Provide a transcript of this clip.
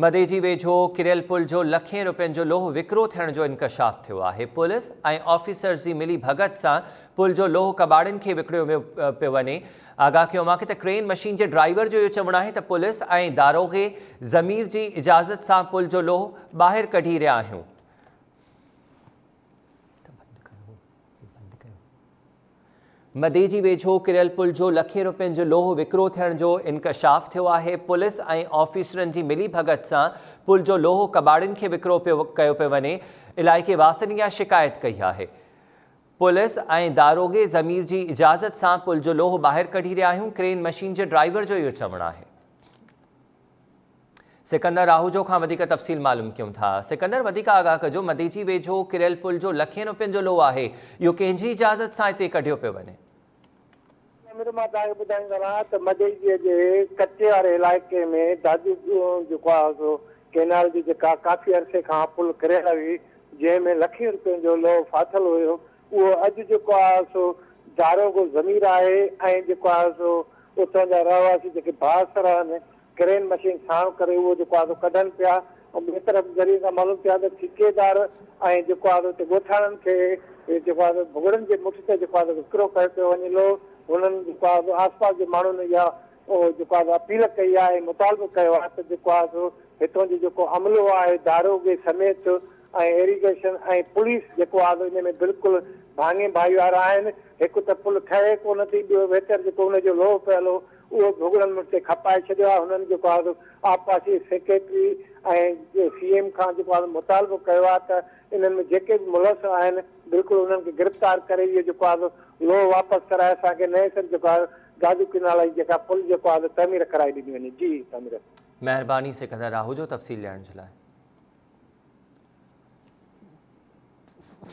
مديجي ويجهو ڪريل پل جو لکين روپين جو لوهه وڪرو ٿيڻ جو انڪشاف ٿيو آهي. پوليس ۽ آفيسرز جي ملي ڀڳت سان پل جو لوهه ڪٻاڙين کي وڪڻيو پيو وڃي. آگاهه ڪيو اوهان کي ته ڪرين مشين جي ڊرائيور جو اهو چوڻ آهي ته پوليس ۽ داروغي ضمير جي اجازت سان پل جو لوهه ٻاهر ڪڍي رهيا آهيون. مديجي ويجهو ڪريل پل جو لکين روپين جو لوهه وڪرو ٿيڻ جو انڪشاف ٿيو آهي، پوليس ۽ آفيسرن جي ملي ڀڳت سان پل جو لوهه ڪٻاڙين کي وڪرو ڪيو پيو وڃي، علائقي واسين اها شڪايت ڪئي آهي. پوليس ۽ داروغي ضمير جي اجازت سان پل جو لوهه ٻاهر ڪڍي رهيا آهيون، ڪرين مشين جي ڊرائيور جو اهو چوڻ آهي. سڪندر راهوجو کان وڌيڪ تفصيل معلوم ڪيون ٿا. سڪندر وڌيڪ آگاهه ڪجو مديجي ويجهو ڪريل پل جو لکين روپين جو لوهه آهي اهو ڪنهن جي اجازت سان اتي ڪڍيو پيو وڃي. امير مان توهان کي ٻڌائيندو هلان ته مديجي جي ڪچي واري علائقي ۾ دادو جيڪو آهي سو ڪينال جي جيڪا ڪافي عرصي کان پل ڪريل هئي جنهن ۾ لکين روپين جو لوهه ڦاٿل هيو اهو اڄ جيڪو آهي سو داروغو ضمير آهي ۽ جيڪو آهي سو اتان جا رهواسي جيڪي بااثر آهن ڪرين مشين ساڻ ڪري اهو جيڪو آهي سو ڪڍن پيا ۽ ٻئي طرف ذريعن کان معلوم ٿيو آهي ته ٺيڪيدار ۽ جيڪو آهي سو اتي ڳوٺاڻن کي جيڪو آهي سو ڀڳڙن جي مٺ تي جيڪو آهي سو وڪرو ڪيو پيو وڃي لو هنن جيڪو آهي سو آس پاس جي ماڻهن اها جيڪو آهي سو اپيل ڪئي آهي ۽ مطالبو ڪيو آهي ته جيڪو آهي سو هتون جو جيڪو عملو آهي داروغي سميت ۽ ايريگيشن ۽ پوليس جيڪو آهي سو ان ۾ بلڪل ڀاڱي ڀائيوار آهن هڪ ته پل ٺهي ڪونه ٿي ٻيو ويتر جيڪو ان جو لوهه پيل هو اهو به ڀڳڙن مٺ تي کپائي ڇڏيو آهي، هنن جيڪو آهي سو آبپاشي سيڪريٽري ۽ سي ايم کان جيڪو آهي سو مطالبو ڪيو آهي ته انهن ۾ جيڪي به ملوث آهن بلڪل انهن کي گرفتار ڪري اهو جيڪو آهي سو لوهه واپس ڪرائي اسان کي نئين سر جيڪو آهي دادو ڪينال جي جيڪا پل جيڪو آهي سو تعمير ڪرائي ڏني وڃي جي تعمير. مهرباني سڪندر راهوجو تفصيل ڏيڻ جي لاء.